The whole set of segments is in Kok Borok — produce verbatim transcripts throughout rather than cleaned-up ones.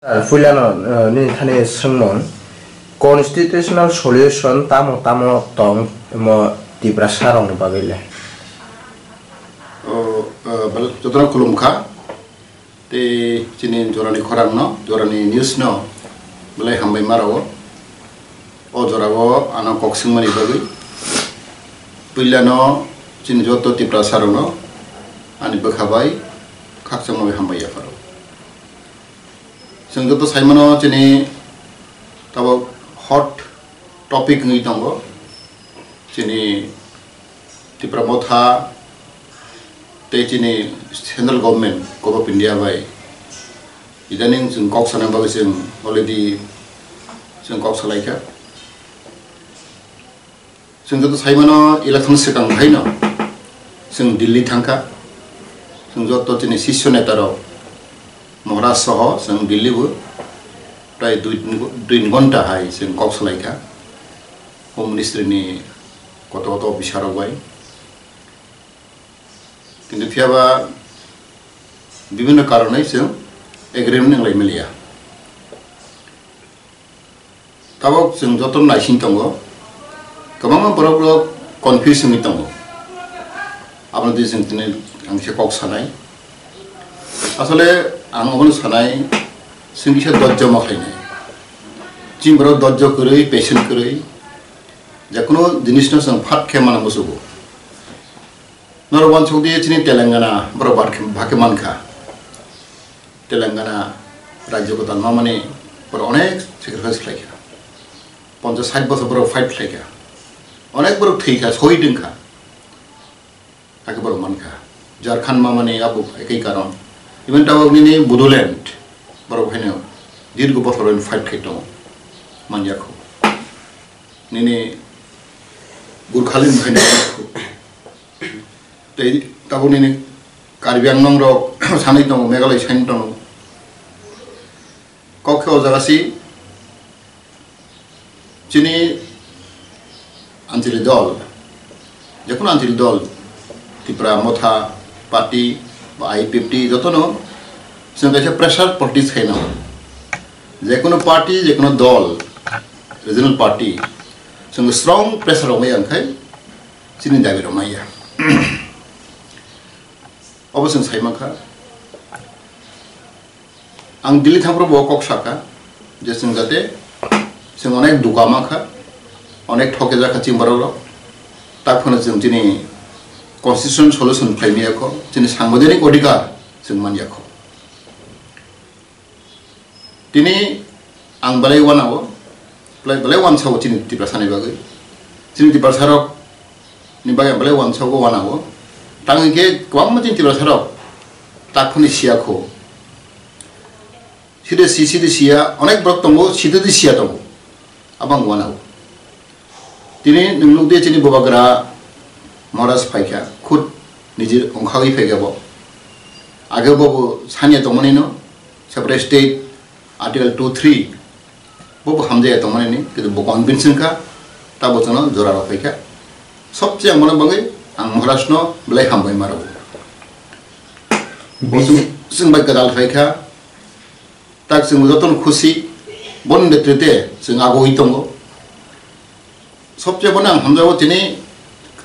Sir, puilano, eh, nini thani swngmung, constitutional solution tamo tamo tong mo Tiprasa rokni bagwi le? O, eh, bel-, jotono khulumkha. Tei chini jorani khorangno, jorani newsno belai hambai ma rwo. O jorao ano kok swngmani bagwi puilano chini joto Tiprasa rokno ani bwkha bai khakchangma bai hambai yapharo. Chwng joto saimano chini tabuk hot topic wngwi tongo. Chini Tipra Motha tei chini central government, Govt of India bai idaning chwng kok sana bagwi chwng already chwng kok salaikha. Chwng joto saimano election swkang haino chwng Delhi thangkha. Chwng joto chini sisyo neta rok Maharaj soho chwng Delhi bo prai dui, dui ghonta hai chwng kok salaikha Home Ministry ni koto koto officer rok bai. Kintu phiyaba bibhinno karonoi chwng agreement wnglai maliya. Tabuk chwng joto naising tongo, kwbangma borok rok confuse wngwi tongo. Abono twi chwng tini ang khe kok sanai. Asole ang obono sanai, chwng kisa dojjo ma khlainai. Chini borok dojjo kwrwi, patient kwrwi, jekono jinisno chwng phat khe mana muchugo. Norok uansuk di chini Telangana borok bhak-, bhakhe mankha. Telangana rajyo kwtal mamani borok onek sacrifice khlaikha. Ponchas sait bosor borok fight khlaikha. Onek borok thwikha, sohid wngkha. Hakhe borok mankha. Jharkhand mamani abo ekoi karon. Even tabuk nini Bodoland borok haino dirgo bosor fight khai tongo. Manyakho. Nini Gurkhaland haino manyakho. Tei tabuk nini Karbi Anglong rok sanwi tongo, Meghalaya sanwi tongo. Kok khe o jaga si chini Anchalik dol, jekono Anchalik dol, Tipra Motha Party ba I P F T jotono chwng kaisa pressure politics khaina. Jekono party, jekono dol, regional party, chwng strong pressure rok wngya wngkhai chini dabi rok maya. Obo chwng sai mankha. Ang Delhi thangphuru bo kok sakha je chwng jate chwng onek duka mankha, onek thoke jakha chini borok rok. Tak phano chwng chini constitution solution khlai maya kho, chini sangbidhanik odhikar chwng manya kho. Tini ang belai uanao, belai, belai uansago chini Tiprasa ni bagwi. Chini Tiprasa rok ni bagwi ang belai uansago, uanao. Tang hwnkhe kwbangma chini Tiprasa rok tak phano siya kho. Side si, side siya, onek borok tongo, side di siya tongo. Abang uanao. Tini nwng nukdi chini Bubagra Maharaj phaikha, khud niji ongkhagwi phaikha bo. Age bo bo sanya tongmani no, separate state, Article two three, bo bo hamjaya tongmani ni, kintu bo convince wngkha, ta bo chwngno jora rok phaikha. Sobse ang bono bagwi ang Maharaj no belai hambai ma rwo. Bo chwng, chwng bai kwtal phaikha, tak chwng jotono khusi, boni netrite chwng agoi tongo. Sobse bono ang hamjago chini,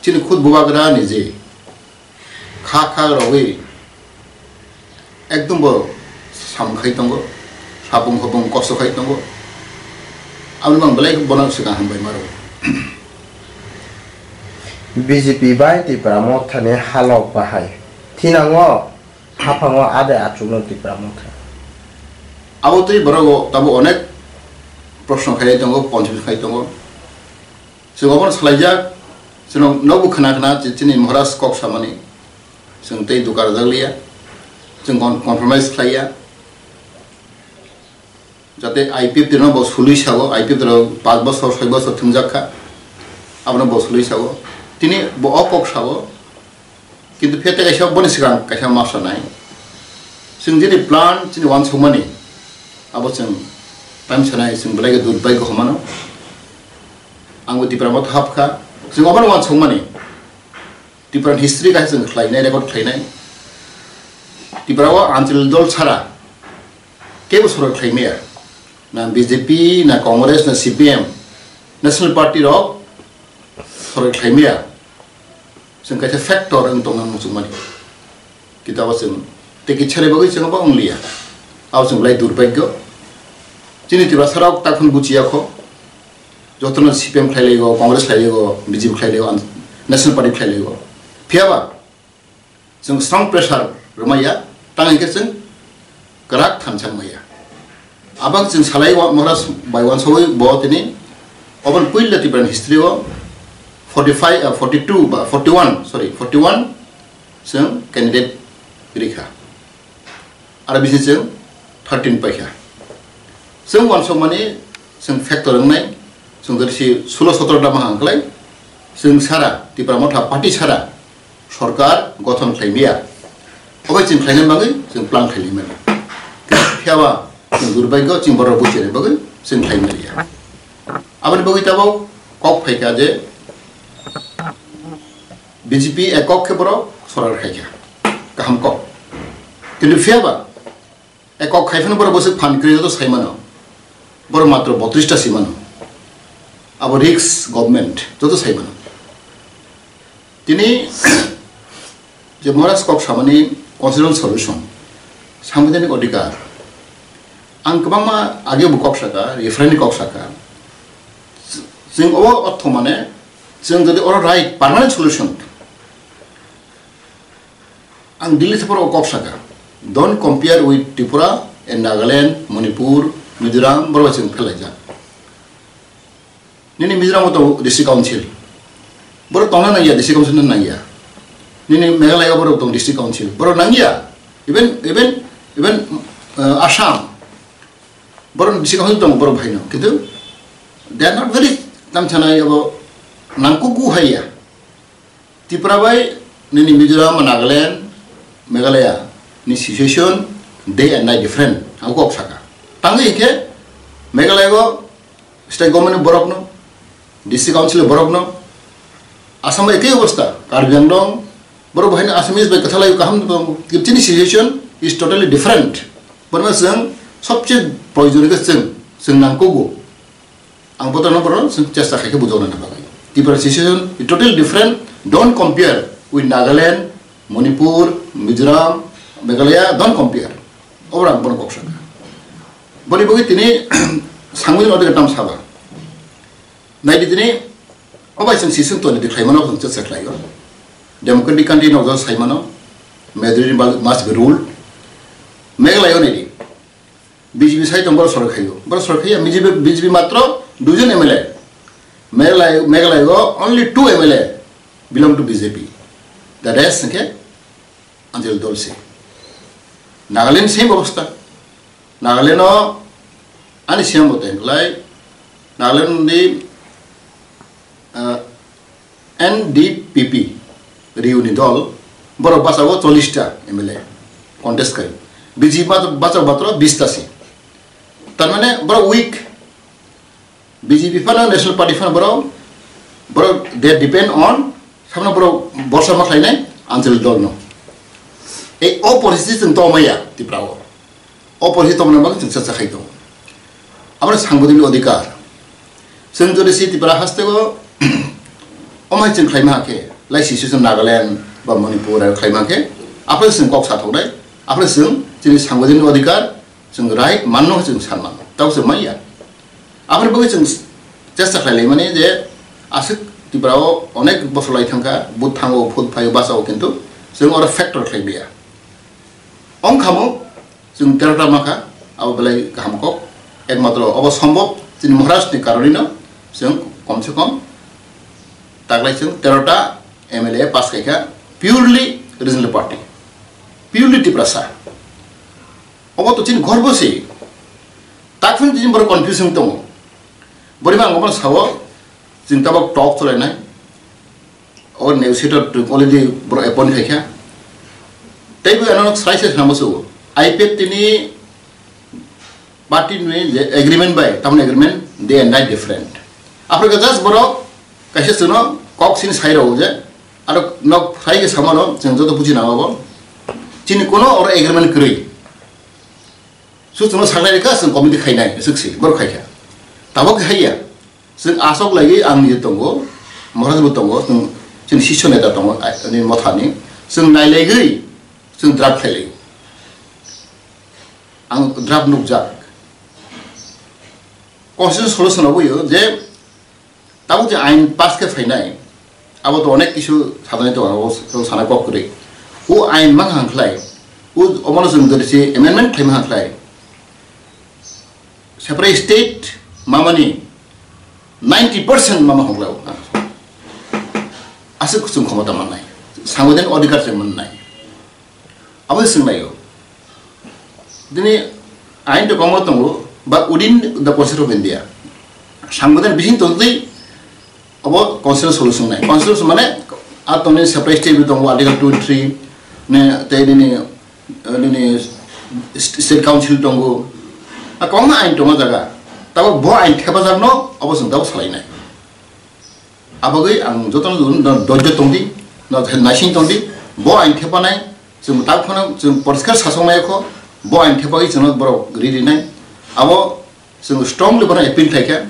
chini khud Bubagra ni je kha kha rogwi ekdom bo sam khai tongo, sapung khopung kosto khai tongo. Aboni bo ang belai bono swkang hambai ma rwo. B J P bai Tipra Mothani halok bahai. Thinango haphango ade achukno Tipra Motha. Abo tei borok o tabo onek proshno khai tongo, ponchim khai tongo. Chwng obono salaijak, chwng nogo khna khna chi-, chini Maharaj kok samani. Chwng tei duka rwjak liya. Chwng con-, compromise khlaiya. Jate I P F T no bo sului sago, I P F T rok paanch bosor, soi bosor thwngjak kha. Abono bo sului sago. Tini bo o kok sago. Kintu phe tei kaisa boni swkang kaisa ma sanai. Chwng jeni plan chini uansukmani, abo chwng time sanai, chwng belai khe durbhagyo hwnmano. Ang bo Tipra Motha hapkha. Chwng obono uansukmani. Tipra history kaisa chwng khlainai, record khlainai. Tipra o Anchal dol sara kebo sorok khlai maya. Na B J P, na Congress, na C P M, National Party rok sorok khlai maya. Chwng kaisa factor wng tongna muchungmani. Kitabo chwng tei kisa ni bagwi chwng abo wng liya. Abo chwng belai durbhagyo. Chini Tiprasa rok takhun buchiya kho. Jotono C P M khlai laigo, Congress khlai laigo, B J P khlai laigo, National Party khlai laigo. Phiyaba chwng strong pressure rwmaya, tang hwnkhe chwng kwrak thansa wngmaya. Abang chwng salai wa-, Maharaj bai uansugwi bo tini oboni puila Tipra's history o forty five, ah, forty two ba forty one, sorry, forty one chwng candidate rikha. Aro bisi chwng thirteen paikha. Chwng uansukmani chwng factor wngnai, chwng jodi si sulo sotro da mahang klai, chwng sara, Tipra Motha party sara, sorkar gothon khlai maya. Obai chwng khlaina bagwi chwng plan khlai mani. Phiyaba chwng durbhagyo chwng borok buchini bagwi chwng khlai maliya. Aboni bagwi tabok kok phaikha je B J P ekok khe borok sorkar khaikha. Kaham kok. Kintu phiyaba ekok khai phano borok bwswk phan kwrwi joto sai mano. Borok matro botris ta si mano. Abo risk government joto sai mano. Tini je Maharaj kok samani constitutional solution, sangbidhanik odhikar. Ang kwbangma age bo kok saka, referendum kok saka. Chwng o ortho mane, chwng jodi oro right permanent solution, ang Delhi thaparo kok saka. Don't compare with Tripura and Nagaland, Manipur, Mizoram, borok chwng phelaijak. Nini Mizoram o tongo district council. Borok tongna nangya, district council no nangya. Nini Meghalaya o borok tong district council. Borok nangya. Even, even, even, uh, Assam. Borok district council tongo borok bhaino. Kintu they are not very tamsanai abo nangkuku haiya. Tripura bai nini Mizoram, Nagaland, Meghalaya ni situation day and night different. Ang kok saka. Tangwi hingke Meghalaya go state government ni borok no, district council ni borok no, Assam bai ekhe obostha, Karbi Anglong, borok bahai no Assamese bai kwthalai kaham tongo. Chini situation is totally different. Borok no chwng sobse proyojon khe chwng, chwng nangkugo. Ang botorno borok chwng chesta khai khe bujokna bagwi. Tripura situation is totally different. Don't compare with Nagaland, Manipur, Mizoram, Meghalaya. Don't compare. Obo ang bono kok saka. Boni bagwi tini sangwi no de tam saba. Naidi tini obai chwng sisung toni de khlai mano chwng chesta khlai o. Democratic country no sai mano. Majority must be ruled. Meghalaya naidi. B J P sai tong borok sorok khaio. Borok sorok khaiya B J P, B J P matro duijon M L A. Meghalaya, Meghalaya o only two M L A belong to B J P. The rest hwnkhe Anjali dol se. Nagaland same obostha. Nagaland o ani siyam bo tengklai. Nagaland ni ah, N D P P Riu ni dol, borok bachao chollish ta M L A contest khai. B J P bachao, bachao batro bish ta se. Tar mane borok weak. B J P phano National Party phano borok, borok they depend on, samno borok borsa ma khlainai Anjali dol no. Ei o poristiti chwng tongmaya Tripura o. O porsi tongmani bagwi chwng chesta khai tongo. Aboni sangbuddini odhikar. Chwng jodi si Tripura hasteo omai chwng khlaima khe, lai sisi chwng Nagaland ba Manipur aro khlaima khe, aphre chwng kok sa thoknai, aphre chwng chini sangbuddini odhikar, chwng right manno chwng san mano. Tabo chwng manya. Aphre bagwi chwng chesta khlai laimani je aswk Tripura o onek bosor lai thangkha, but thango, phut phaio, bachao, kintu chwng oro factor khlai liya. Ongkhamo chwng terota makha, abo belai kaham kok. Ekmatro obo sombhob chini Maharaj ni karonino chwng kom se kom taklai chwng terota M L A pass khaikha purely regional party, purely Tiprasa. Obo to chini gorbo se. Takphim chini borok confuse wng tongo. Borima ang obo sao chwng tabok talk cholainai. O negotiator to already borok appoint khaikha. Teibo ano sai se sama so. I P F T ni party ni je agreement bai, tamni agreement day and night different. Aphre just borok kaisa chwngno kok sini sai rw je, aro nok sai ke samano chwng joto buji nang abo. Chini kono oro agreement kwrwi. Chuchungno saknai rikha, chwng committee khainai, swk si, borok khaikha. Tabok khe haiya. Chwng aswk laiwi ang nini tongo, Maharaj bo tongo, chwng chini sisyo neta tongo, ani mothani. Chwng nailaigwi, chwng draft khailai. Ang draft nukjak. Constitution solution oboyo je tabuk je ain pass khe phainai, abo to onek kisu sadani to abo sana kok kwrwi. O ain mang hang khlai, o omono chwng dori se amendment khlai mang hang khlai. Separate state mamani ninety percent mama hongla o. Aswk chwng khomota mannai. Sangwidhan odhikar se mannai. Abo se swnglaio. Dini ain to komo tongo, but within the Constitution of India. Sangwidhan bising tongtwi abo constitutional solution nai. Constitution mane a tongni separate state tongo, Article two three ne, tei nini, nini state council tongo. A kwbangma ain tongo jaga. Tabo bo ain thepajakno abo chwng tabo salainai. Abagwi ang jotono do-, do-, dojjo tongdi, no, naising tongdi, bo ain thepanai, chwng tak phano chwng poriskar sasok nai kho, bo ain thepagwi chwngno borok ri rinai. Abo chwng strongly bono appeal khaikha,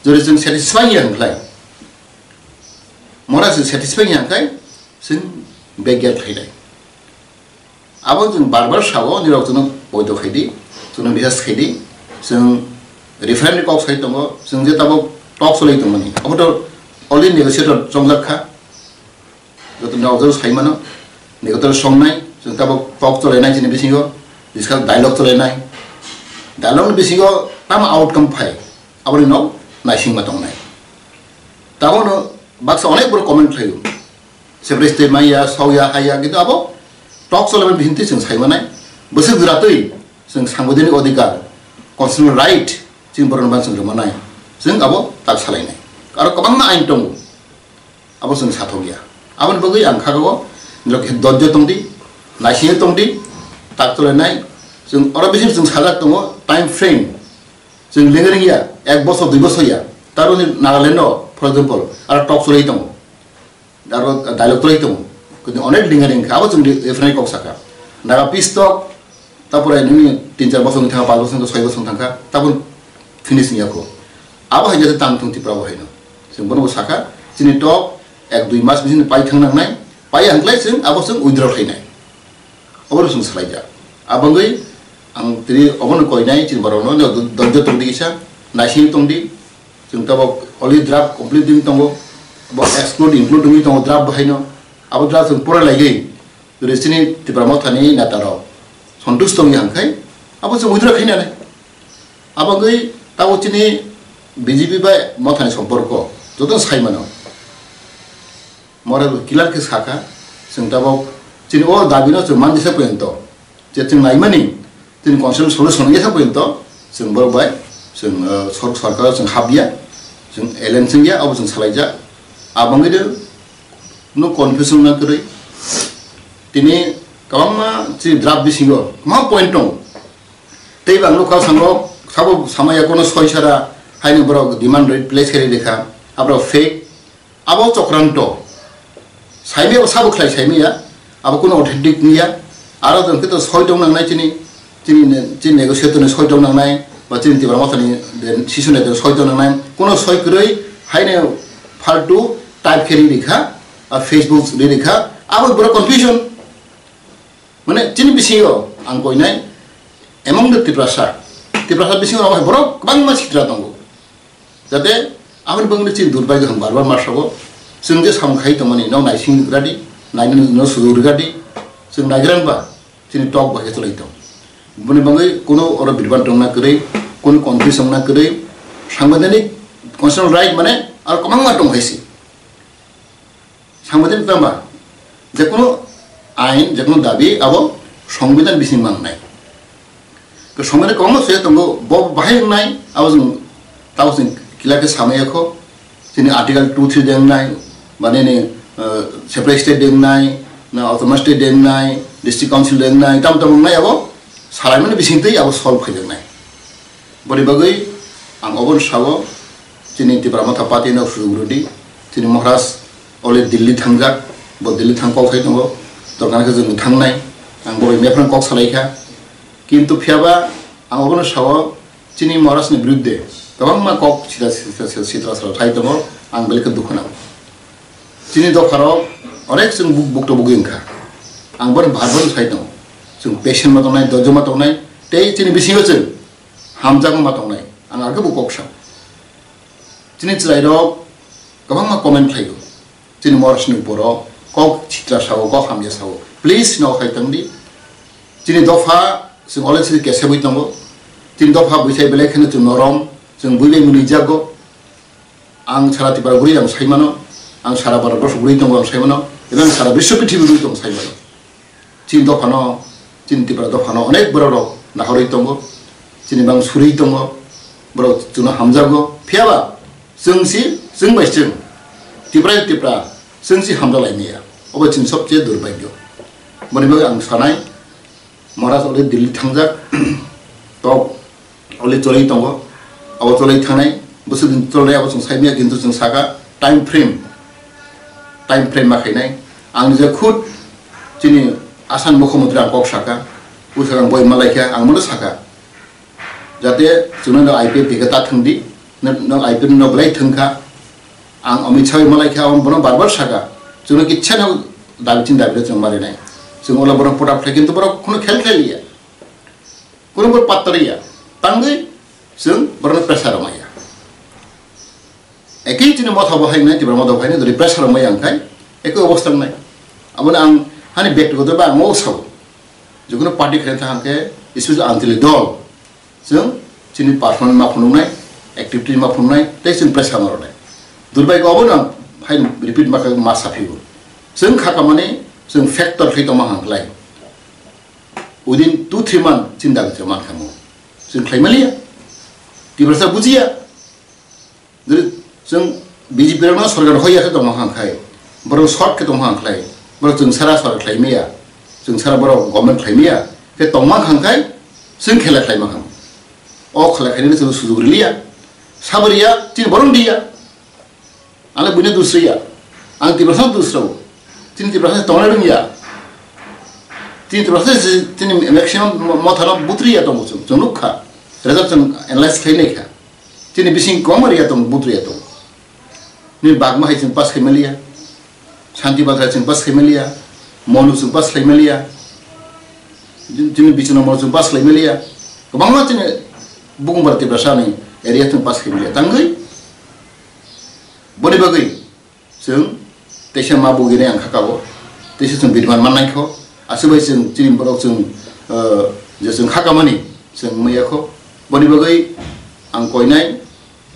jodi chwng satisfy ya hwnkhlai, mora chwng satisfy ya hwnkhlai, chwng begel khainai. Abo chwng bar bar sao, nirok chwngno poito khaidi, chwngno request khaidi, chwng referendum kok sai tongo, chwng je tabuk talk cholai tongmani. Abo to already negotiator chongjak kha, joto nirok joto sai mano, negotiator songnai, chwng tabuk talk cholainai chini bisingo, discuss dialogue cholainai, dialogue ni bisingo tamo outcome phai, aboni nok naisingma tongnai. Tabono baksa onek borok comment khlaio. Separate state maya, sokya, haya, kintu abo talk cholaimani bisingtwi chwng saimanai. Bwswk jwratwi chwng sangwidhanik odhikar, constitutional right, chini borokno ban chwng rwmanai. Chwng abo tak salainai. Aro kwbangma ain tongo. Abo chwng sathokya. Aboni bagwi ang kha o, nirok khe dojjo tongdi, naisingwi tongdi, tak cholainai. Chwng oro bising chwng sajak tongo, time frame. Chwng lengring ya, ek bosor, dui bosor ya. Taroni Nagaland o, for example, aro talk choli tongo. Aro dialogue tolai tongo. Kintu onek linga ring kha, abo chwng di-, different kok saka. Naga peace talk, tapore nini tin char bosong thangkha, panch bosong thangkha, soi bosong thangkha, tabun finish wngya kho. Abo hai jate tang thung Tripura bo haino. Chwng bono bo saka, chini talk ek dui mas bising pai thang nangnai, pai hwnkhlai chwng abo chwng withdraw khlainai. Abo chwng salaijak. Abangwi ang tini obono koinai chini borokno, dojjo tongdi kisa, naising tongdi. Chwng tabok already draft complete wngwi tongo, bo exclude include wngwi tongo draft bo haino. Abo draft chwng pura laigwi, jodi chini Tipra Mothani neta rok sontush tongwi hwnkhai, abo chwng withdraw khainani. Abagwi tabok chini B J P bai Mothani somporko joto sai mano. Moral clear khe sakha, chwng tabok chini o dabino chwng mandisa porjonto, je chwng naimani, chini constitutional solution wngya porjonto, chwng borok bai, chwng, uh, sor-, sorkaro chwng habya, chwng alliance wngya, abo chwng salaijak. Abangwi de no confusion na kwrwi. Tini kwbangma chini draft bisingo kwbangma point tongo. Tei bang nukha sango sabo samaya kono soi sara haino borok demand rate place khe rikha, aborok fake. Abo chokranto. Saimaya bo sabo khlai saimaya. Abo kuno authentic wngya. Aro jwng khe to soi tong nangnai chini, chini ne-, chini negotiator ni soi tong nangnai, ba chini Tipra Mothani de sisyo neta soi tong nangnai. Kuno soi kwrwi haino faltu type khe ri rikha, a Facebook ri rikha. Abo borok confusion. Mane chini bisingo ang koinai among the Tiprasa. Tiprasa bisingo abo hai borok kwbangma sitra tongo. Jate aboni bagwi chini durbai kaham bar bar ma sabo. Chwng je samung khai tongmani no naising rwdi, nainani no sudu rwdi. Chwng naigrang ba chini tok ba khe cholai tong. Boni bagwi kuno oro birban tongna kwrwi, kuno confusion na kwrwi, sangwidhanik constitutional right mane aro kwbangma tong hai si. Sangwidhanik tama, jekunu ain, jekunu dabi abo songbidhan bising mangnai. Ke songbidhan kwbangma soi tongo, bo bahai wngnai, abo chwng tabo chwng kila khe samaya kho, chini article two three de wngnai, ba nini, eh, separate state de wngnai, na autonomous state de wngnai, district council de wngnai, tam tam wngnai abo salaimani bisingtwi abo solve khaijaknai. Boni bagwi ang obono sao, chini Tipra Motha Party no sujuk rwdi, chini Maharaj ole Delhi thangjak, bo Delhi thang kok sai tongo, dorkar khe chwng thangnai, ang bo bai mephran kok salai kha. Kintu phiyaba Ang obono sao, chini Maharajni biruddhe kwbangma kok sitra sitra sitra sitra sitra sai tongo, ang belai khe dukhu nango. Chini dopharok onek chwng buk-, bukto bugwi wngkha. Ang bono bar bar sai tongo. Chwng patient ma tongnai, dojjo ma tongnai, tei chini bisingo chwng hamjakma ma tongnai. Ang age bo kok sao. Chini chwrairok kwbangma comment khlaio. Chini Maharajni uporo kok sitra sao, kok hamya sao. Please no khai tongdi. Chini dopha chwng already kesebwi tongo. Chini dopha buisai belai kheno chwng norom, chwng buibai mwnwi jago. Ang sara Tripura guri ang saimano, ang sara Bharat borso guri tongo ang saimano, eba ang sara biswa prithibi guri tongo saimano. Chini dophano, chini Tripura dophano onek borok rok nahorwi tongo, chini bang surwi tongo, borok chwngno hamjago. Phiyaba chwng si, chwng bai chwng, Tripura Tripura, chwng si hamjalaimaya. Obo chini sobche durbhagyo. Boni bagwi ang sanai, Maharaj already Delhi thangjak, tok already cholwi tongo, abo cholwi thangnai, bwswk din cholnai abo chwng saimaya, kintu chwng saka time frame, time frame ma khainai. Ang je khud chini Assam mukhyamantri ang kok saka, bwswk ang boi malaikha, ang bono saka, jate chwngno no I P F dikhe ta thwngdi, no, no I P F no belai thwngkha. Ang Amit Shah bai malaikha, ang bono bar bar saka, chwngno kichano dabi chin dabi chwng marinai. Chwng ola borok pota phlai kintu borok khunu khel khel ya. Khunu borok patta ya. Tangwi chwng borokno pressure rwmaya. Ekhi chini motha bo hai nai, Tripura motha bo hai nai, jodi pressure rwmaya wngkhai, ekhi obostha wngnai. Abono ang hani bektigoto ba ang o sao. Jikunu party khlai thang khe, especially Anchalik dol, chwng chini performance ma phunuknai, activity ma phunuknai, tei chwng pressure ma rwnai. Durbhagyo obono ang hai repeat ma kha ma saphigo. Chwng kha kamani, chwng factor khlai tongma hang khlai. Within two three month chini dabi chwng man khamo. Chwng khlai maliya. Tiprasa bujiya. Jodi chwng B J P rokno sorkar hoiya khe tongma hang khai, borok short khe tongma hang khlai, borok chwng sara sorkar khlai maya, chwng sara borok government khlai maya khe tongma hang khai, chwng khela khlai ma hang. O khela khainani chwng sujug riliya, sabariya, chini borok diya. Ang le buino dusriya, ang Tiprasa dusrao, chini Tiprasa tongnai rwngya, chini Tiprasa chini maximum mothano butriya tongo chwng, chwng nukha, result chwng analyze khlai naikha. Chini bising kwbangma riya tongo, butriya tongo. Nini bagma hai chwng pass khai maliya, Shanti Bazar hai chwng pass khai maliya, Monu chwng pass khai maliya, chini Bichna Monu chwng pass khai maliya, kwbangma chini Bukumbar Tiprasa ni area chwng pass khai maliya. Tangwi boni bagwi chwng teisa ma bugini ang khakao, teisa chwng biriman mannaikho, aswk bai chwng chini borok chwng, uh, je chwng khakamani chwng mayakho. Boni bagwi ang koinai,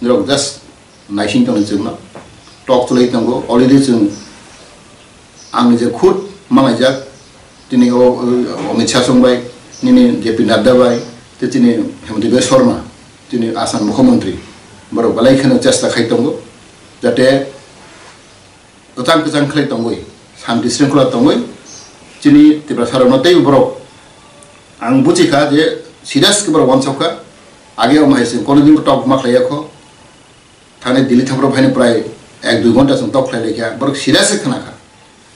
norok just naising tongni chwngno. Tok chwlai tongo, already chwng ang je khud malaijak, tini o, o, Amit Shah song bai, nini J P Nadda bai, tei tini Himanta Biswa Sarma, tini Assam mukhyamantri, borok belai kheno chesta khai tongo, jate kwchang kwchang khlai tongwi, santi sringkhola tongwi, chini Tiprasa rokno tei borok ang buchi kha je serious khe borok wansok kha, age omo hai chwng kono din tok ma khlai yakho, thani Delhi thangphru phaini prai ek dui ghonta chwng tok khlai laikha, borok serious khe khna kha,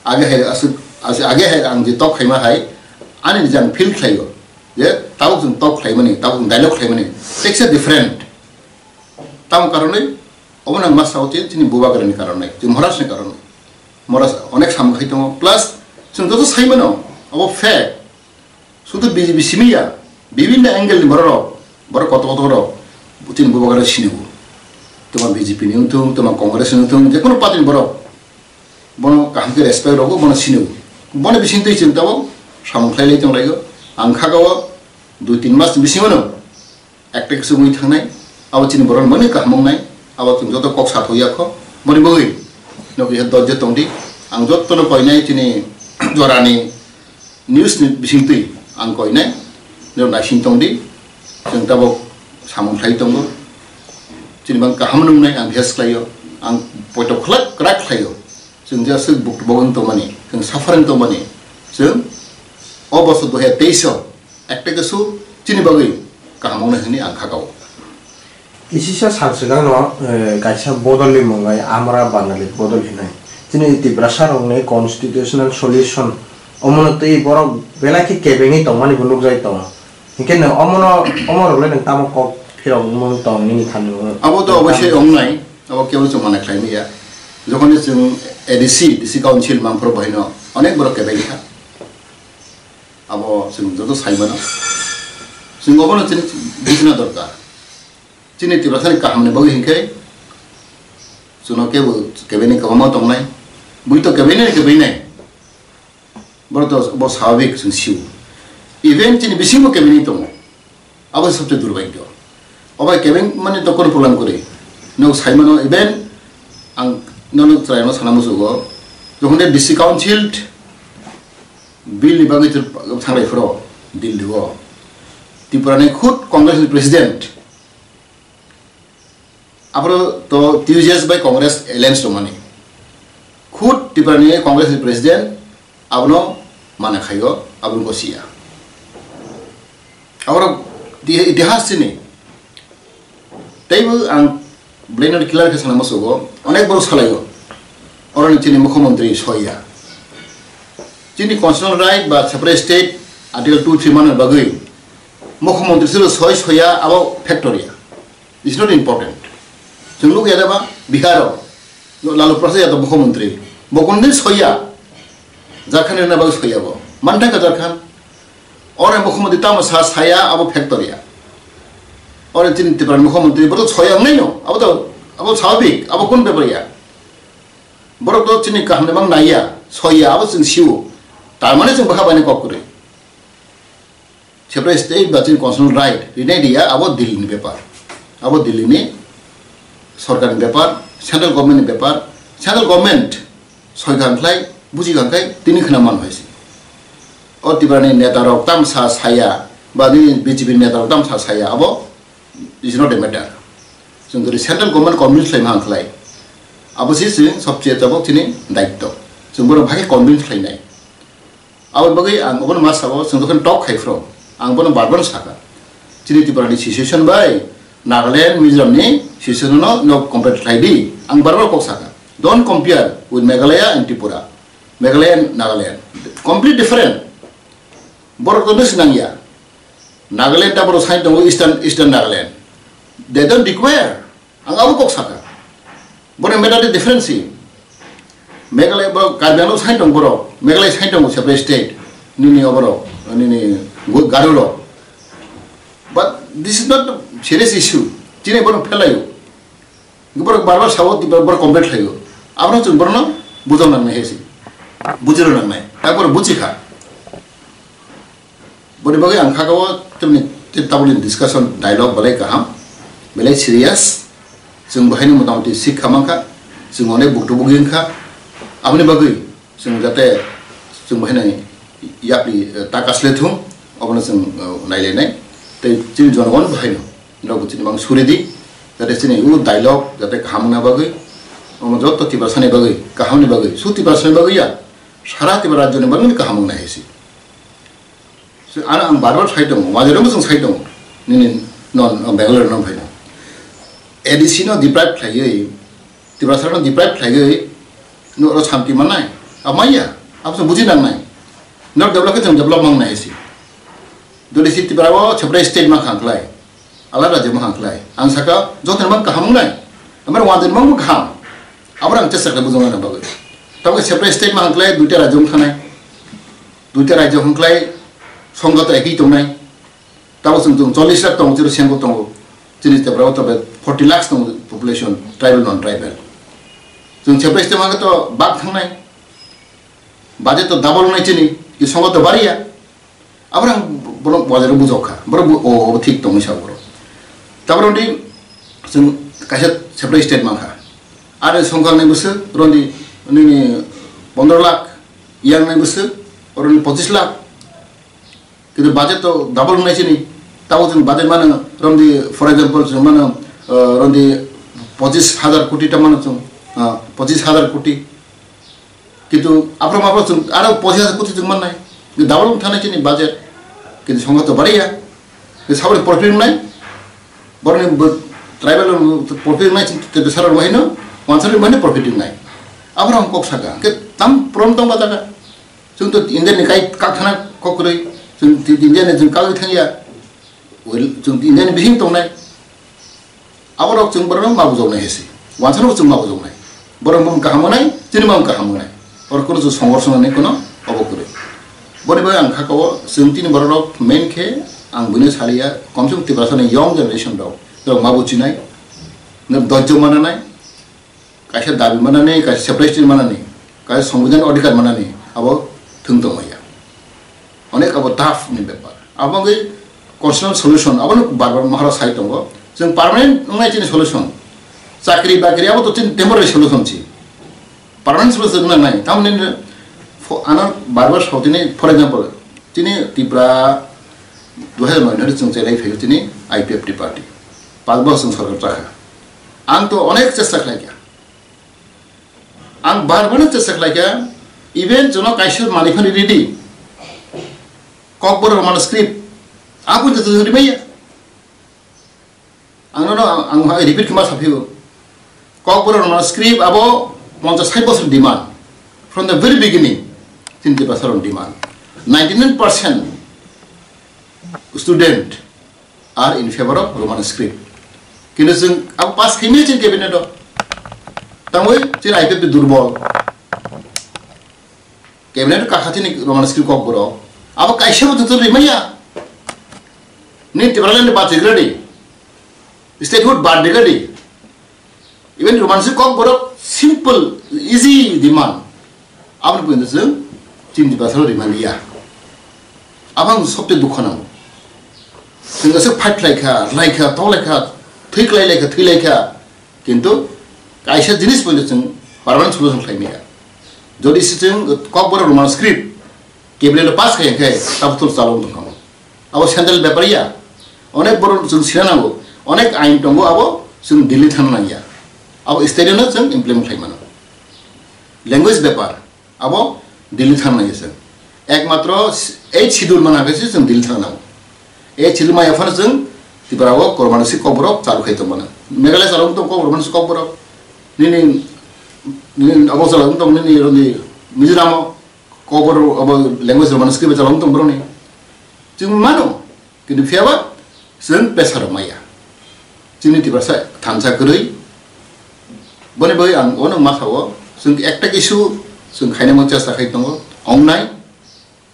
age hai aswk, aswk, age hai ang je tok khaima hai ani je ang feel khlaio je tabuk chwng tok khlaimani, tabuk chwng dialogue khlaimani, it's a different. Tamo karonwi, obo nang ma sao je chini bubagrani karonwi, chini Maharajni karonwi. Maharaj onek samung khai tongo, plus chwng joto sai mano, obo fact. Sudu B J P simi ya, bibinno angle ni borok rok, borok kotor kotor rok, chini bubagra sini bo. Toma B J P ni wngthung, toma Congress ni wngthung, je kono party ni borok, bono kaham khe respect rogo, bono sini bo. Bono bising twi chwng tabuk samung khlai lai tong lai o. Ang kha o dui tin mas bisingo no ekta kisa wngwi thangnai, abo chini borok mani kaham wngnai, abo chwng joto kok sathok ya kho, mani bagwi nokni dorje tongdi, ang jotono koinai chini jorani news ni bisingtwi ang koinai, nirok naising tongdi, chwng tabuk samung khlai tongo, chini bang kaham wngnai ang bihas khlaio, ang poito khlak kwrak khlaio. Chwng je aswk buk-, bogwng tongmani, chwng suffering tongmani, chwng o bosor dui hajar teis o ekta kisa chini bagwi kaham wngnai hwnwi ang kha o. Kisisa sal swkangno, eh, kaisa bodolni mung bai Amra Bangali bodol hinwi. Chini Tiprasa rokni constitutional solution omono twi borok belai khe kebengwi tongmani bo nukjagwi tongo. Hinkhe nwng omono, omorokle nwng tamo kok phirokmung tong nini khamni? Abo to oboisoi wngnai, abo kebo chwng mana khlai manya. Jokhon chwng A D C, D C Council mangphuru bahino onek borok kebeng kha. Abo chwng joto sai mano. Chwng obono chini bujina dorkar. Chini Tiprasani kahamni bagwi hinkhe chwngno kebo kebengni kwbangma tongnai. Bui to kebengni kebengni. Borok to bo swabhawik chwng sio. Even chini bisingo kebengni tongo. Abo se sobse durbhagyo. Obo kebeng mani to kono problem kwrwi. Nwng sai mano even ang nono chwraino sana musugo. Jokhon de D C Council bill ni bagwi thangrai phuru Delhi o. Tripura ni khud Congress ni president. Aphuru to T U J S bai Congress alliance tongmani. Khud Tripura ni Congress ni president abono mana khaio, abono gosiya. Aborok di-, itihas chini. Teibo ang belai no clear khe sana musugo, onek borok salaio. Oroni chini mukhyamantri soiya. Chini constitutional right ba separate state article two three manna bagwi mukhyamantri silo soi soiya abo factor ya. It's not important. Chwng nukya da ba Bihar o Lalu Prasad Yadav mukhyamantri. Bo kunu din soiya. Jharkhand rina bagwi soiya bo. Manthai ka Jharkhand. Ore mukhyamantri tamo sa saya abo factor ya. Ore chini Tripura mukhyamantri bo to soiya wngnai no. Abo to abo swabhawik, abo kun bepar ya. Borok to chini kaham ni mang naiya, soiya abo chwng sio. Tar mane chwng bwkha bai ni kok kwrwi. Separate state ba chini constitutional right rinai riya abo Delhi ni bepar. Abo Delhi ni sorkar ni bepar, central government ni bepar, central government soi kha khlai, buji kha khlai, tini khna man hai se. O Tripura ni neta rok tamsa saya, ba nini B J P neta rok tamsa saya, abo is not a matter. Chwng jodi central government convince khlai ma khlai, abo se chwng sobse tabok chini daitto. Chwng bono bhai convince khlainai. Aboni bagwi ang obono ma sabo, chwng jokhon talk khai phro, ang bono bar bar sakha. Chini Tripura ni situation bai Nagaland, Mizoram ni situation no, no compare khlai di. Ang bar bar kok sakha. Don't compare with Meghalaya and Tripura. Meghalaya and Nagaland. Complete different. Borok to besi nangya. Nagaland ta borok sai tongo Eastern, Eastern Nagaland. They don't require. Ang abo kok saka. Borok mentality different si. Meghalaya borok Karbi Anglong sai tong borok. Meghalaya sai tongo separate state. Nini oborok, nini Garo rok. But this is not a serious issue. Chini borok phelayo. Borok bar bar sabo, borok complain khlaio. Abono chwng borokno bujok nangnai hai se. Bujiro nangnai. Takborok buji kha. Boni bagwi ang kha o, tamni, tabukni discussion, dialogue belai kaham, belai serious. Chwng bo haino motamoti sik kha mankha. Chwng onek buktu bugwi wngkha. Aboni bagwi chwng jate chwng bo haino yapri, eh, ta kasle thung, obono chwng, eh, nailainai. Tei chini jonogon bo haino. Norok bo chini mang suri di, jate chini u dialogue jate kaham wngna bagwi, omo joto Tiprasani bagwi, kahamni bagwi, su Tiprasani bagwi ya, sara Tipra rajyoni bagwi kaham wngna hai se. So, ano ang bar bar sai tongo, wajarokno chwng sai tongo, nini non, non Bangalore no phaino. A D C no deprive khlaiwi, Tiprasarokno deprive khlaiwi, norok santi mannai? Amaiya, abo chwng buji nangnai. Norok develop khe chwng develop mangnai hai se. Jodi si Tripura o separate state ma khang khlai, alada rajyo ma khang khlai. Ang saka, joto ni mang kaham wngnai. Amar wanjani mang bo kaham. Abo ang chesa khlai bujong na bagwi. Tamo separate state ma khang khlai, duita rajyo wng thanai. Duita rajyo khang khlai, songha to ekhi tongnai. Tamo chwng, chwng chollish lakh tongo, chwng sengbo tongo. Chini Tripura o tobe forty lakhs tongo population, tribal, non tribal. Chwng separate state ma khe to bak thangnai. Budget to double wngnai chini, ki songha to bariya. Abrang borok wajar bujok kha. Borok bu-, o, o thik tongwi sa borok. Tabro di chwng kaisa separate state mankha. Are songkha nai bwswk, rondi nini pondro lakh, yang nai bwswk, rondi pochis lakh. Kintu budget to double wngnai chini. Tabo chwng budget mano, rondi, for example, chwng mano, uh, rondi pochis hajar koti ta mano chwng, uh, pochis hajar koti. Kintu aphro mapro chwng aro pochis hajar koti chwng mannai. Double wng thanai chini budget. Kintu songha to bariya. Kintu saboni profit wngnai. Boroni bo-, tribal profit wngnai chini te besara rwai no. Wansari mane profit wngnai. Aphro ang kok saka. Ke tam prom tong ba jaga. Chwng to India ni kai kak thana kok kwrwi. Chwng ti-, India ni chwng kagwi thangya. Well, chwng Indian bising tongnai. Aborok chwng borok ma bujoknai hesi. Wansano chwng ma bujoknai. Borok mung kaham wngnai, chini mung kaham wngnai. Oro kono chwng songorso nani kono obo kwrwi. Boni bai ang kha kao chwng tini borok main khe ang buino saliya, komse kom Tiprasa ni young generation rok. Rok ma buchinai, rok dojjo mananai, kaisa dabi manani, kaisa separation manani, kaisa songbidan odhikar manani, abo thwng tongmaya. Onek abo tough ni bepar. Abo wngwi constitutional solution, abono bar bar mahara sai tongo. Chwng permanent wngnai chini solution. Chakri bakri abo to chini temporary solution si. Permanent solution wngnai. Tamoni fo-, ano bar bar sautini, for example, chini Tripura dui hajar noi nori chwng chelai phaio chini I P F T party. Pas bosor chwng sorkar chakha. Ang to onek chesta khlaikha. Ang bar bar chesta khlaikha, even jono kaisa manwi phano ready. Kokborok Roman script, abo to chwng rimaya. Ang nono ang, ang hai repeat khe ma saphio. Kokborok Roman script abo ponchas sait bosor demand. From the very beginning, chini Tiprasa rok demand. Ninety nine percent student are in favor of Roman script. Kintu chwng abo pass khaimaya chini cabinet o. Tangwi chini I P F T durbol. Cabinet o kakha chini Roman script kokborok. Abo kaisa bo joto rimaya. Ni Tipraland bachwi gradi. Statehood bad de gradi. Even Roman script kokborok simple, easy demand. Aboni pwino chwng chini Tiprasa rok rimaliya. Abang sobte dukho nango. Chwng aswk fight khlaikha, rwlaikha, toklaikha, thwi kwlailaikha, thwilaikha. Kintu kaisa jinis pwino chwng permanent solution khlaimaya. Jodi se chwng kokborok Roman script cabinet pass khai khe tabuk chalo tongkha. Abo central bepar ya. Onek borok chwng sina nango. Onek ain tongo abo chwng Delhi thangna nangya. Abo state no chwng implement khlai mano. Language bepar abo Delhi thangna nangya chwng. Ekmatro eighth schedule mana khe se chwng Delhi thangna nango. Eighth schedule maya phano chwng Tripura o Roman script kokborok chalu khai tong mano. Meghalaya chalo tong kokborok Roman script kokborok. Nini, nini abo chalo tong nini roni Mizoram o kokborok abo language Roman script chalo tong boroni. Chwng mano. Kintu phiyaba chwng pressure rok maya. Chini Tiprasa thansa kwrwi. Boni bagwi ang ono ma sao, chwng ekta kisu chwng khainani chesta khai tongo. Ongnai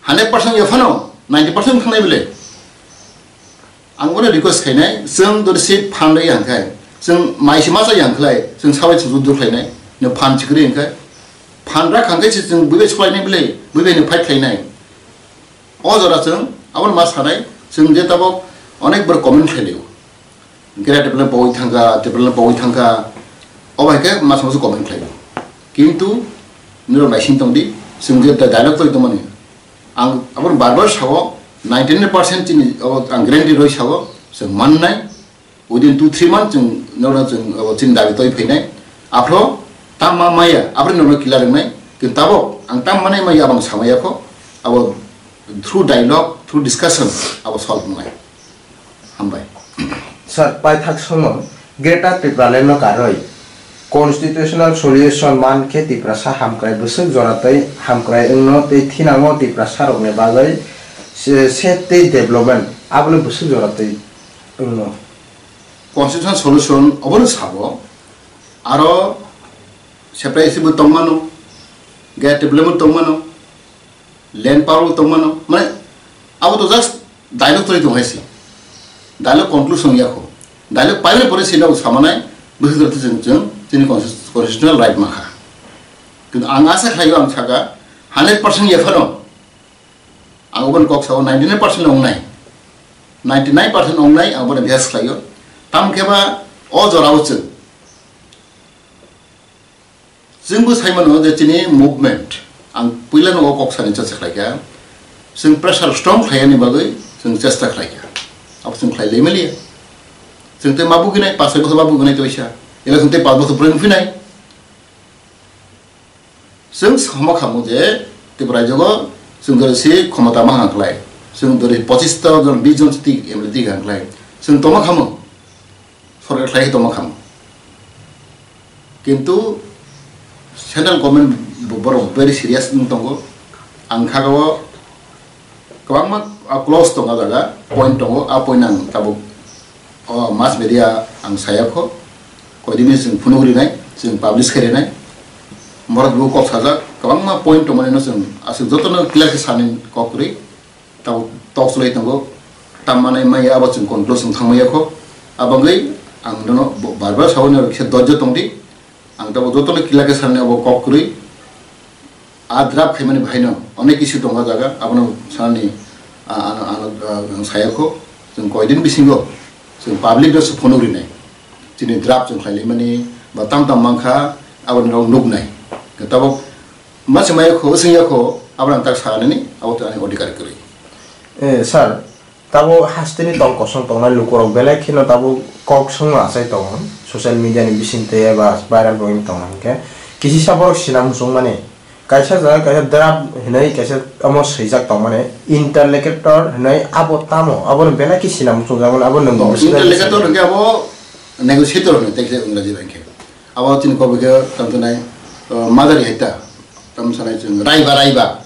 hundred percent ya phano ninety percent thangnai bile. Ang ono request khainai, chwng dori si phan rwi ang khai. Chwng mai si masa yang khlai, chwng sabai chwng dur khlainai. No phan chikri ang khai. Phan ra khang khai si chwng buibai suklainai bile, buibai no fight khlainai. O jora chwng aboni ma sanai, chwng je tabok onek borok comment khlailio. Greater Tipraland pogwi thangkha, Tipraland pogwi thangkha, o bai khe masa masa comment khlaio. Kintu nirok naising tongdi, chwng je dialogue tongwi tongmani. Ang aboni bar bar sao, ninety nine percent chini, abo ang guarantee rwi sao, chwng mannai. Within two three months chwng norok chwng abo chini dabi twi phainai. Aphro tamma maya, aphro norok kila rwngnai. Kintu tabok ang tamma nai maya abang samaya kho. Abo through dialogue, through discussion abo solve wngnai. Hambai. Sir, paithak sono Greater Tipraland no karwi constitutional solution man khe Tiprasa hamkrai bwswk jora tei hamkrai wngno tei thinango Tiprasa rokni bagwi se, se tei development aboni bwswk jora tei wngno. Constitutional solution obono sabo, aro separatist bo tongmano, gaya table bo tongmano, land power bo tongmano, mane abo to just dialogue twi tong hai se. Dialogue conclusion ya kho. Dialogue paimani pore sino samanai bwswk jora twi chwng chwng chini constitu-, constitutional right makha. Kintu ang asa khlaio ang saka hundred percent ya phano. Ang oboni kok sao ninety nine percent ongnai. Ninety nine percent ongnai ang oboni bihas khlaio. Tamo khe ba o jorao chwng. Chwngbo sai mano je chini movement. Ang puilano o kok sani chesta khlaikha. Chwng pressure strong khlaiyani bagwi chwng chesta khlaikha. Abo chwng khlai lai maliya. Chwng tei ma buginai, pas bosor ma buginai toisa. Ela chwng tei pas bosor pore wngphinai. Chwng sama khamu je Tripura jogo chwng dori si khomota ma hang khlai. Chwng dori pochis ta jon, bis jon si tik M L A tik hang khlai. Chwng toma khamu. Sorkar khlai toma khamu. Kintu central government bo-, borok very serious wng tongo. Ang kha o kwbangma A clause tongo jaga, point tongo, a point ang tabuk o mass media ang saya kho, koidini chwng phunuk rinai, chwng publish khai rinai, morot bo kok sajak, kwbangma point tongmani no chwng aswk jotono clear khe sani kok kwrwi, tabuk tok chlai tongo, tammanai maya abo chwng conclusion thangmaya kho, abangwi ang nono bo-, bar bar sawi no kisa dojjo tongdi, ang tabuk jotono clear khe sani abo kok kwrwi, A draft khaimani bahaino onek issue tongo jaga, abono sanani, a, ano, ano, a, ang saya kho, chwng koidin bisingo chwng public no se phunuk rinai. Chini draft chwng khlailaimani ba tam tam mankha, aboni rok nuknai. Tabuk mase maya kho, wswngya kho, abono ang tak sanani, abo to ani odhikar kwrwi. Eh, sir, Tabo hasteni tong kosong tongnai lukurok belai kheno tabo kok songno achai tongo, social media ni bisingtwi eba viral bo wngwi tongo hinkhe. Kisisa borok sina muchungmani, kaisa jaga kaisa draft hinwi kaisa omo swijak tongmani, interlocutor hinwi abo tamo, abono belai khe sina muchungjakmani, abo nwng Oh, bo swkang interlocutor swkang. Hwnkhe abo negotiator hwnwi tei khe Engraji bai khe. Abo chini kok bai khe tongthoknai, uh, majari hai ta, tamo sanai chwng raiba, raiba.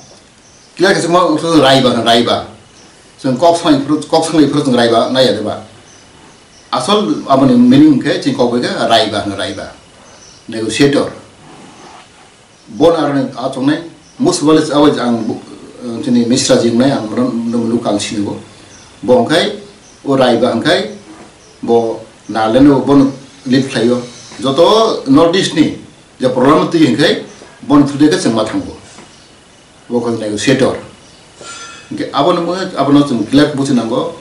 Kila khe chwngma wngkha raiba hwnkhe raiba. Chwng kok swngwi phuru, kok swngwi phuru chwng raiba naiya de ba? Asol aboni meaning hwnkhe chini kok bai khe raiba hwnkhe raiba. Negotiator. Bo narwkni achuknai, most probably abo ang bu-, chini Misra ji wngnai ang bono local sini bo. Bo hwnkhe o raiba hwnkhe bo Nagaland o bono lead khlaio. Joto North East ni je problem twi hwnkhe bono through de khe chwngma thango. Bo khe negotiator. Hwnkhe abono mui, abono chwng clear buchi nango.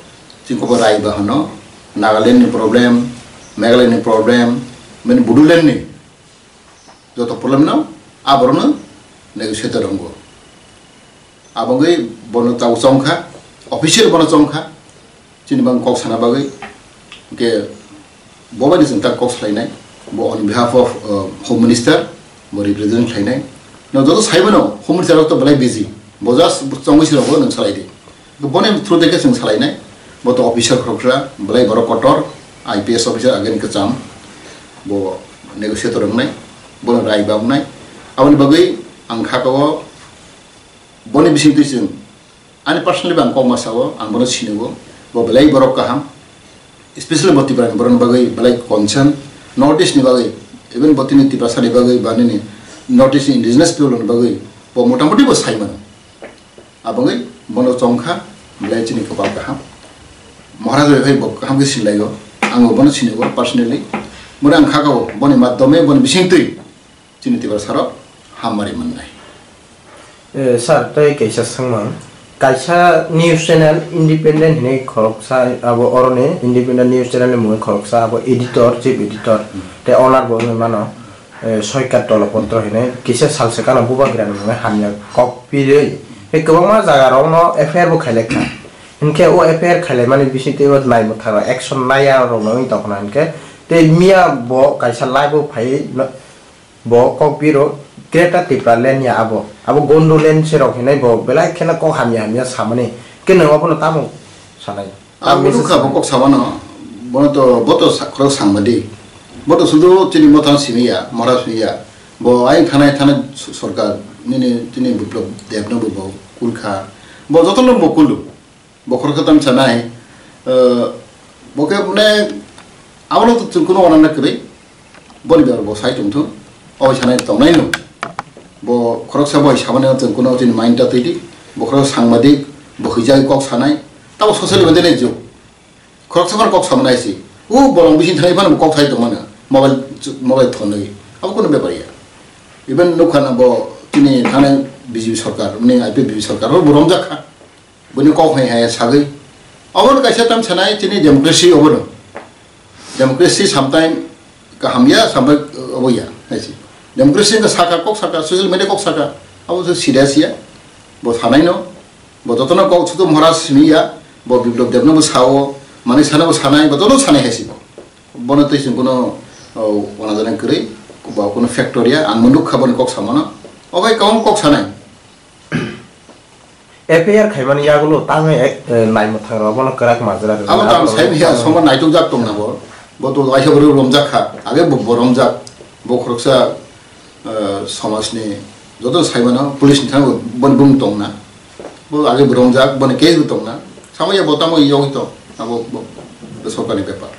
Chini kok bai raiba hwno, Nagaland ni problem, Meghalaya ni problem, mane Bodoland ni joto problem no aborokno negotiator wngo. Aboni bono tabo chongkha, official bono chongkha. Chini bang kok sana bagwi, hwnkhe bo bai chwng tak kok salainai, bo on behalf of, uh, Home Minister, bo represent khlainai. No joto sai mano, Home Minister rok to belai busy, bo just chongwi se rokbo nwng salai di. Boni through de khe chwng salainai, bo to officer khoroksa, belai borok kotor, I P S officer again kwcham, bo negotiator wngnai, bono raiba wngnai. Aboni bagwi ang kha kao, boni bisingtwi chwng Ani personally bo ang kokma sao, ang bono sinio, bo belai borok kaham, especially bo Tripura ni borok ni bagwi belai concern, North East ni bagwi, even bo tini Tiprasa ni bagwi ba nini North East ni indigenous people ni bagwi bo motamoti bo sai mano. Aboni bono chongkha, belai chini kwpal kaham. Maharaj bai bo kaham khe sinlaio, ang bo bono sinio personally. Bono ang kha kao, boni madhyome, boni bisingtwi. Chini Tiprasa rok hamari mannai. Eh, sir, tei kaisa swngmung. Kaisa news channel independent hinwi khoroksa abo oroni independent news channel ni mungwi khoroksa abo editor, chief editor, hmm, tei owner bo wngwi mano, eh, Soikar Tolopotro hinwi kisa sal swkang no Bubagra ni mungwi hamya kok pirwi tei kwbangma jaga rok no F I R bo khailai kha. Hinkhe o F I R khailaimani bisingtwi o naimwthang rok action naiya rok no wngwi tongkha hinkhe tei miya bo kaisa live o phaiwi no, Bo kok biro Greater Tipraland ya abo. Abo Gondoland se rok hinai bo belai kheno kok hamya hamya samani. Ke nang abono tamo sanai? Abo nukha bo kok samano. Bono to, bo to sa-, khorok sangmadi. Bo to sudu chini mothang simi ya, mora simi ya. Bo ayang thanai thanai s-, sorkar nini chini Biplab Deb no bo, bo kulkha. Bo jotono bo kulu. Bokhorok khe tamo sanai, eh, bo khe mane abono to chwng kuno uanana kwrwi, boni bebak bo sai tongthung, o sanai tongnai no. Bo khoroksa bo samani chwng kuno chini mind ta twi di, bokhorok sangbadik, bo hwijagwi kok sanai, tamo social media ni jug. Khoroksa phano kok samanai si, o bolong bising thangwi phano bo kok sai tongmano, mobile, mobile thonwi, abo kuno bepar ya. Even nukha na bo chini thanai B J P sorkar, mane I P F B J P sorkar, bo romjak kha. Bini kok hai hai sagwi. Obo no kaisa tam sanai chini democracy obo no. Democracy sometime kaham ya, sometime obo ya, hai si. Democracy no saka kok saka, social media kok saka. Abo se serious ya. Bo sanai no. Bo jotono kok sudu mora simi ya. Bo Biplab Deb no bo sao, mani sana bo sanai, bo jotono sanai hai si bo. Bono twi chwng kuno, o, wana jana kwrwi, bo kuno factor ya, ang bo nukha boni kok samano. Obo hai kwbang kok sanai. F I R khaimani yagulo tangwi, eh, naimwthang rok bono kwrak majra rwdi. Abo tamo sai miya songma naitukjak tongna bo. Bo to waisa bwrwi romjak kha. Age bo, bo romjak. Bo khoroksa, eh, somajni joto saimano police ni thangwi boni bumung tongna. Bo age bo romjak, boni case bo tongna. Tamo ya bo tamo yogwi to, abo bo, bo sorkarni bepar.